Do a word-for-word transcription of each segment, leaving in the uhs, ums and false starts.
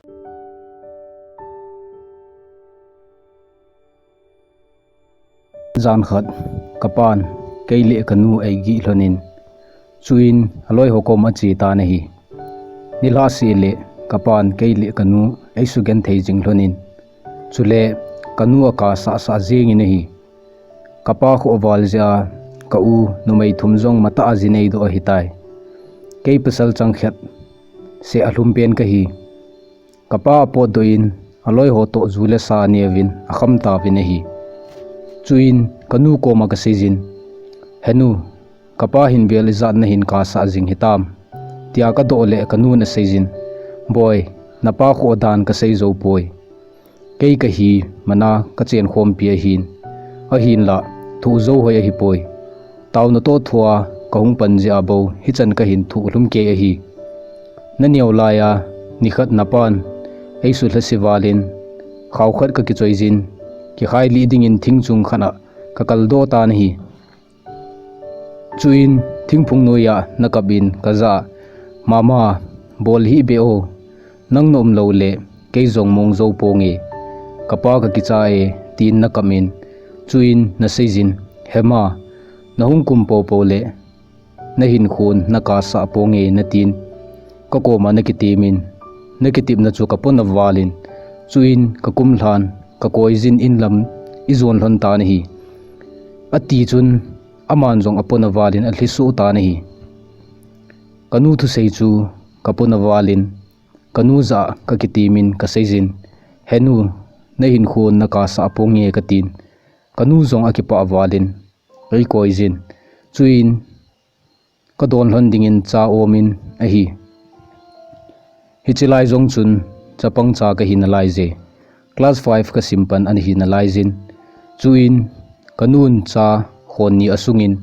Jan khat, kapan kei le kanu eigih lhonin, chuin aloi ho koma ache tan ahi. Nilhah seh le kapan kei le kanu eisugenthei jing lhonin, chule kanu akasah sah jengin ahi. Kapa khoh val jeh a ka u numei thum jong matah a ji neidoh ahitai. Kei pasal changkhat seh alhum pen kahi. Kapa apotdoh in aloi ho toh ju le sa aneuvin akham tauvin ahi. Chuin kanu koma kaseijin, "Henu, kapa hin vel ijat nahin kasah jing hitam," tia kadoh le kanun aseijin, "Boi, napa khoh dan kasei jou poi. Kei kahi mana kachen khompi ahin. Ahinlah, thoh jou hoi ahipoi. Taona toh thua kahung pan jeh a bou hichan kahin thoh lhum kei ahi. Naneo laiya nikhat napan eisut lhase valin, khao khat kakichoijin, kikhai lih dingin thing chung khat a kakaldoh tan ahi. Chuin thingphung noiya nakap in kajah a, 'Mama, bol hih beh o, nang naum lou le kei jong mong jou ponge, kapa kakicha e,' tin nakap in. Chuin naseijin, 'Hema, nahung kum popo le nahinkhon nakasah ponge,' natin. Kakoma nakitemin, nakitepna chu kapona valin, chuin kakum lhan, kakoijin inlam ijon lhon tan ahi. Ati chun aman jong apona valin alhisoh tan ahi. Kanu thusei chu kapona valin, kanu jah a kakitemin kaseijin, "Henu, nahinkhon nakasah ponge," katin. Kanu jong akipah valin eikoijin, chuin kadon lhon dingin cha omin ahi. Hiche lai jong chun chapang cha kahi nalaije. Class five kasim pan ahi nalaijin. Chuin kanun cha khon ni asungin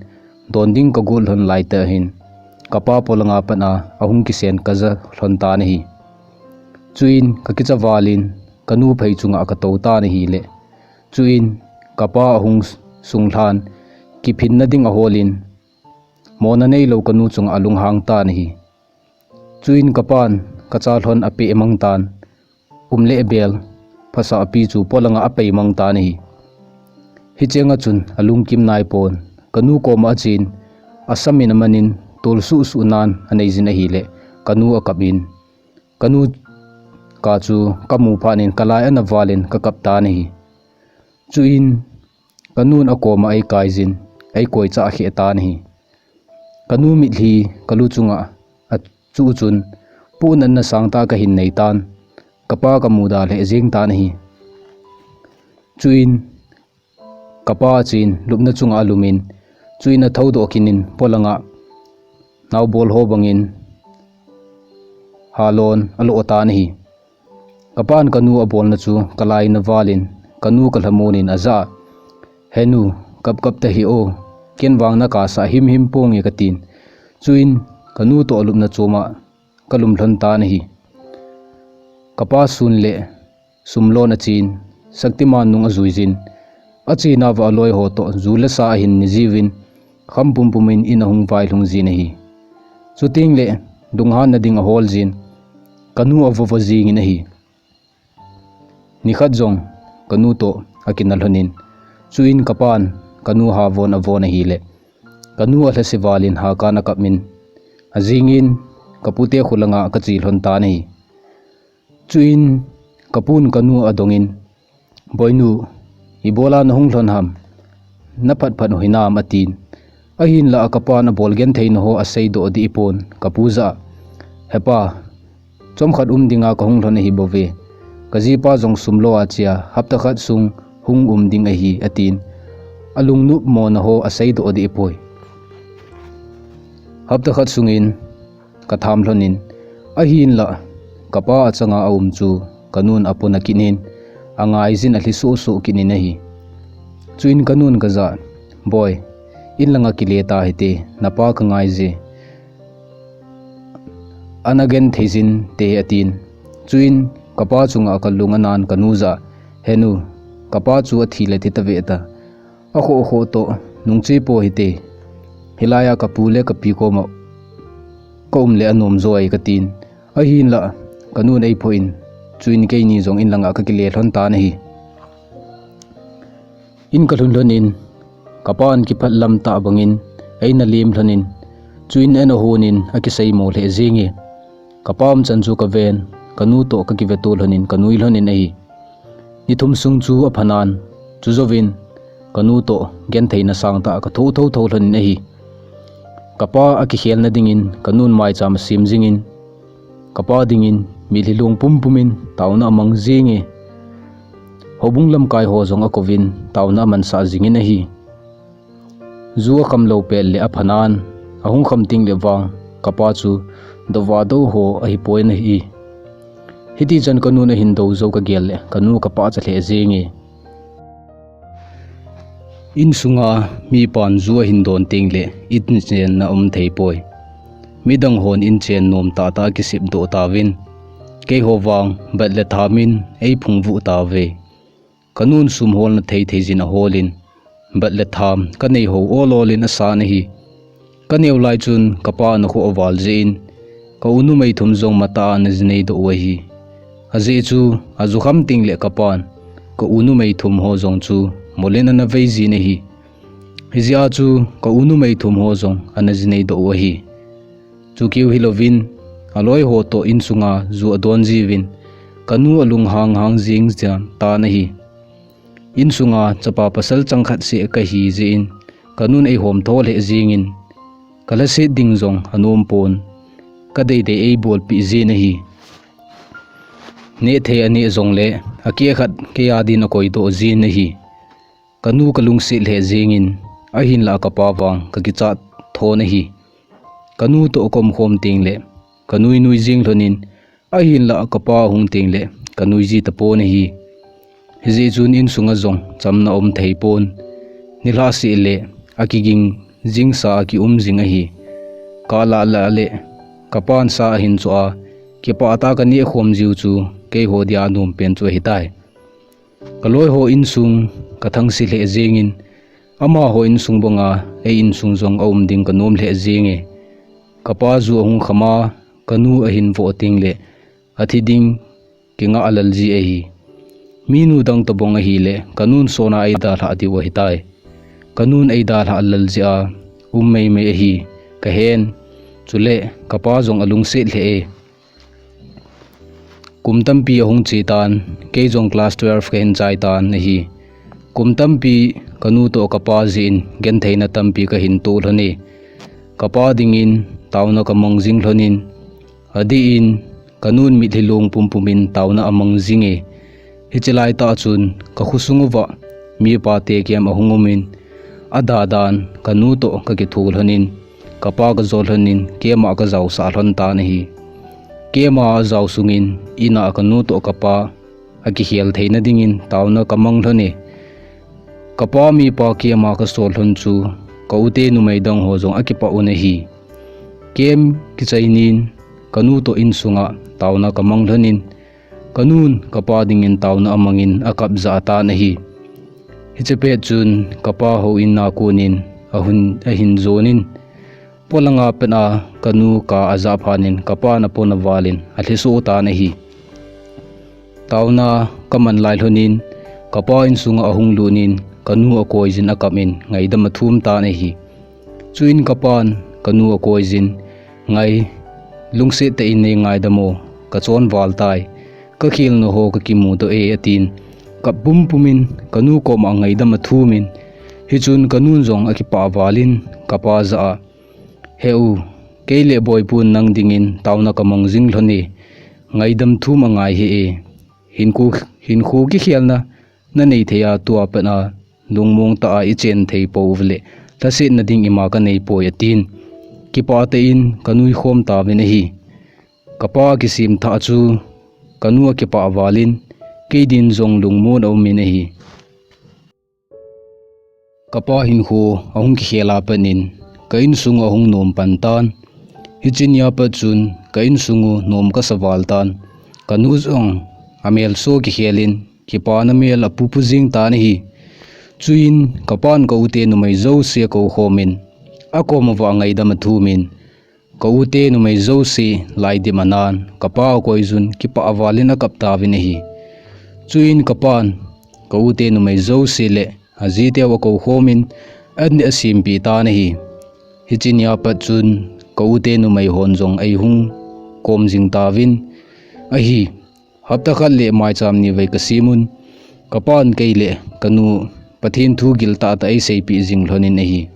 don ding kagot lhon laitah hin kapa polanga pat a ahung kisen kaja lhon tan ahi. Chuin kakicha valin kanu phei chunga katou tan ahile, chuin kapa ahung sunglhan, kiphinna ding aholin, mona neilou kanu chunga alunghang tan ahi. Chuin kapan kacha lhon apeh mang tan, um le bel phasah pi chu polanga apei mang tan ahi. Hichenga chun alungkim naipon, kanu koma achen, asamin amanin, tolsuh suh nan aneijin ahile, kanu akap in, kanu kap chu kamu phat in kalai ana valin kakap tan ahi. Chuin kanun akoma eikaijin, eikoi chah kheh tan ahi. Kanu mitlhi kalu chunga achuh chun, puhnatna sangtah kahin nei tan, kapa kamuda lheh jeng tan ahi. Chuin kapa achen lupna chunga alumin, chuin athoudoh kinin polanga naobol ho bangin halon alo tan ahi. Kapan kanu abolna chu kalai na valin, kanu kalhamonin ajah a, "Henu, kapkap tahih o, ken vang nakasah himhim ponge," katin. Chuin kanu toh alupna choma kalum lhon tan ahi. Kapa sun le sum lon achen, Shaktiman nung ajuijin, achenauva aloi ho toh ju le sa ahin nejiuvin, kham pumpumin in ahung vailhung jin ahi. Chuteng le lunghanna ding ahol jin, kanu avovo jingin ahi. Nikhat jong kanu toh akina lhonin, chuin kapan kanu havon avon ahile, kanu alhase valin hakan akapmin, ajingin kapute kholanga kache lhon tan ahi. Chuin kapun kanu adongin, "Boinu, ibola nahung lhon ham? Naphat phat u hinam?" atin. Ahinlah kapan abol gentheina ho aseidoh dih ipon, kapu jah a, "Hepa, chomkhat um dinga kahung lhon ahi bouve. Kajipa jong sum lo a chea hapta khat sung hung um ding ahi," atin. Alungnop mona ho aseidoh dih ipoi. Hapta khat sungin katham lhonin, ahinlah kapa achanga aum chu kanun apona kinin, angaijin alhi sohsoh kinin ahi. Chuin kanun kajah a, "Boi, in langa kile tahite, napa kangaije. Ana genthei jin te," atin. Chuin kapa chunga kalung anan kanu jah a, "Henu, kapa chu athi le thi tave ta. Akhoh khoh toh nungche po hite. Hilaiya kapu le kapi koma kaum le anom joi," katin. Ahinlah kanun eiphoh in, Chuin keini jong in langa kakile lhon tan ahi. In kalhun lhonin, kapan kiphat lam tah bangin eina lem lhonin, chuin eina honin akiseimo lheh jenge. Kapa umchan chu kaven, kanu toh kakiveto lhonin kanui lhonin ahi. Ni thum sung chu aphanan, chujouvin kanu toh gentheina sangtah kathoh thotho lhonin ahi. Kapa akikhelna dingin kanun maicham asem jingin, kapa dingin mitlhi long pumpumin taona amang jenge. Houbung lamkai ho jong akouvin taona amansah jingin ahi. Ju akhamlou pet le aphanan, ahung kham tengle vang kapa chu dova dou ho ahipoi ahi. Hitichan kanun ahin dou jou kagel le kanu kapahcha lheh jenge. Insunga mipan ju ahin don tengle in chenna um theipoi. Midang hon in chen nom tahtah akisepdoh tauvin, keiho vang bat le thamin eiphungvuh tauve. Kanun sum holna thei thei jin aholin, bat le tham kanei ho ol olin asan ahi. Kaneo lai chun kapa ana khoh val jeh in, ka u numei thum jong matah a ana jinei doh u ahi. Ajeh chu, aju kham tengle kapan ka u numei thum ho jong chu molin ana vei jin ahi. Hijeh a chu ka u numei thum ho jong ana jinei doh u ahi. Chukeu hilouvin, aloi ho toh insunga ju adon jiuvin, kanu alunghang hang jing jeng tan ahi. Insunga chapa pasal changkhat seh kahi jeh in, kanun eihom tho lheh jengin, kalhaset ding jong anom pon, kadeidei eibolpeh jin ahi. Neh thei aneh jongle, akehkhat keiya din akoidoh jin ahi. Kanu kalungset lheh jengin, ahinlah kapa vang kakichat thon ahi. Kanu toh akomkhom tengle kanui nui jeng lhonin, ahinlah kapa ahung tengle kanui ji tapon ahi. Hijeh chun insunga jong chamna um theipon, nilhah seh le akiging jingsa akium jing ahi. Kalah lah le kapan sa ahin choh a, kipah tah a kaneh khom jiu chu keiho dia anom pen chu ahitai. Kaloi ho insung kathangse lheh jengin, amaho insung banga ei insung jong aum ding kanom lheh jenge. Kapa ju ahung kham a, kanu ahin voh tengle athi ding kingah lal ji ahi. Minu dang tobang ahile kanun sona eidalhah diu ahitai. Kanun eidalhah lal jeh a um meimei ahi kahen. Chule kapa jong alungset lheh e. Kum tampi ahung che tan, kei jong class twelve kahin chai tan ahi. Kum tampi kanu toh kapa jeh in gentheina tampi kahin toh lhon e. Kapa dingin taona kamang jing lhonin, adeh in kanun mitlhi long pumpumin taona amang jing e. Hiche laitah chun kakhosung uva mipa te kem ahung umin, ada dan kanu toh kakitho lhonin, kapa kajol lhonin, kema kajaosah lhon tan ahi. Kema ajao sungin, ina kanu toh kapa akikhel theina dingin taona kamang lhon e. Kapa mipa kema kasol lhon chu, ka ute numei dang ho jong akipah un ahi. Kem kichainin, kanu toh insunga taona kamang lhonin, kanun kapa dingin taona amangin akap jah tan ahi. Hiche pet chun kapa houin a konin ahun, ahin jonin, polanga pet a kanu ka ajah phatnin kapan apon avalin alhiso tan ahi. Taona kaman lai lhonin, kapa insunga ahung lutnin, kanu akoijin akapin ngaidam athum tan ahi. Chuin kapan kanu akoijin, ngai, lungset tah in nei ngaidam o, kachon val tai, kakhelna ho kakimudoh e, atin. Kap pumpumin kanu koma ngaidam athumin, hichun kanun jong akipah valin kapa jah a, he u, kei le boipun nang dingin taona kamang jing lhon e, ngaidam thum angai hih e. Hinkho, hinkho kikhelna nanei thei a, tua pet a lungmong tah a ichen thei pouve le, lhasetna ding ima kanei poi, atin. Kipah tah in kanui khom tauvin ahi. Kapa kisem thah chu kanu akipah valin, kei din jong lungmon aumin ahi. Kapa hinkho ahung kikhel a patnin, ka insung ahung nom pan tan. Hiche nia pat chun ka insung u nom kasa val tan. Kanu jong amel so kikhelin, kipana mel apupu jing tan ahi. Chuin kapan ka ute numei jouse akou khomin, akom uva ngaidam athumin, Ka ute numei jouse laidim anan, kapa akoijun kipah val in akap tauvin ahi. Chuin kapan ka ute numei jouse le ajiteu akou khomin an asempeh tan ahi. Hiche nia pat chun ka ute numei hon jong eihung kom jing tauvin ahi. Hapta khat le maicham nivei kasem un, kapan kei le kanu Pathen thu giltah tah eiseipeh jing lhonin ahi.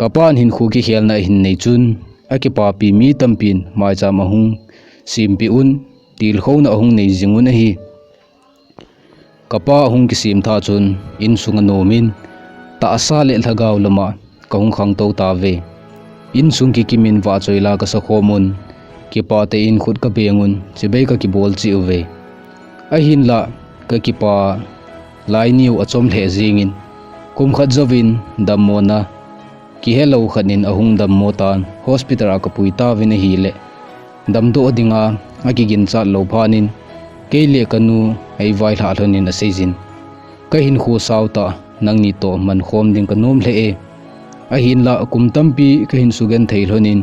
Kapan hinkho kikhelna ahin nei chun, akipapi mi tampin maicham ahung sempeh un, tilkhouna ahung nei jing un ahi. Kapa ahung kisem tha chun, insung anomin, tahsa le lhagao lama kahung khangtou tauve. Insung kikimin vahchoi la kasa khomun, kipah tah in khut kabeng un, chibai kakibol cheh uve. Ahinlah, kakipa lai niu achom lheh jengin, kum khat jouvin dammona kihelou khat in ahung dammo tan, hospital a kapui tauvin ahile, damdoh dinga akiginchat lou phat in, kei le kanu eivailhah lhonin aseijin, kahinkho sao tah, nangni toh mankhom ding kanom lheh e. Ahinlah kum tampi kahin sugenthei lhonin,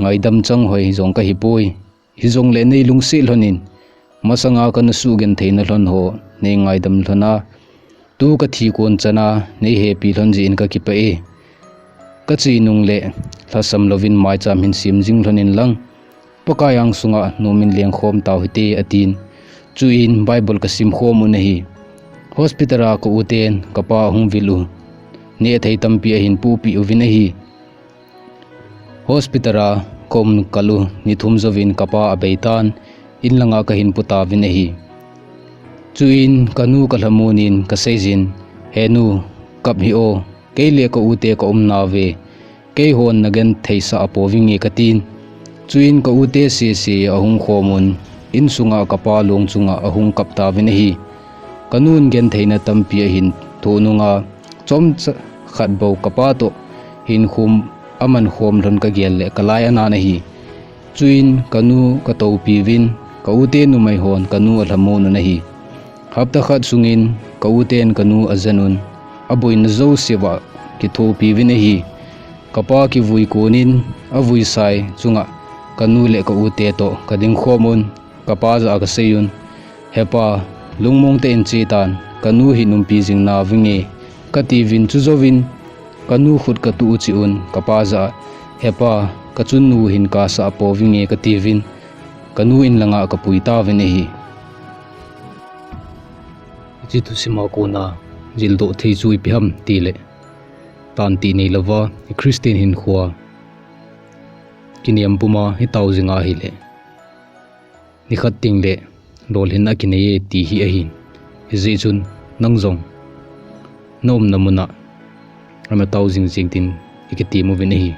ngaidam chang hoi jong kahipoi. Hijongle neilungset lhonin, masanga kana sugentheina lhon ho neingaidam lhon a, tu kathi kon chana neihepi lhon jeh in kakipah e. Kache nung le lhasam louvin maicham hin sem jing lhonin lang, Pakai angsunga nomin lengkhom tau hite, atin. Chuin Bible kasim khom un ahi. Hospital a ka uten kapa ahung vil u, nehthei tampi ahin pohpeh uvin ahi. Hospital a kaum kal u ni thum jouvin kapa abeitan, in langa kahin pu tauvin ahi. Chuin kanu kalhamon in kaseijin, He nu, kap hih o, kei le ka ute kaum nauve, keihon nagentheisah apouvinge, katin. Chuin ka ute sese ahung khomun, insunga kapa long chunga ahung kap tauvin ahi. Kanun gentheina tampi ahin thoh nunga, chomcha khat bou kapa toh hinkhum aman khom lhon kagel le kalai anan ahi. Chuin kanu katoupiuvin, ka ute numei hon kanu alhamon un ahi. Hapta khat sungin ka uten kanu ajen un, aboina jousea kithopiuvin ahi. Kapa kivui konin, avui sai chunga kanu le ka ute toh kading khomun, kapa jah a kaseiyun, Hepa, lungmong tah in chetan, kanu hin umpi jing nauvinge, katiuvin, chujouvin kanu khut katuh u cheh un, kapa jah a, Hepa, kachunnu hin kasah apouvinge, katiuvin, kanu in langa kapui tauvin ahi. Hiche thusima kona jildoh thei chu ipi ham tile, tantih neilouva i Christian hinkhoa kinem puma itao jinga ahile, nikhat tengle lolhinna kineiye ti hi ahin. Hijeh chun nang jong naumna muna ana tao jing jing tin ikitem uvin ahi.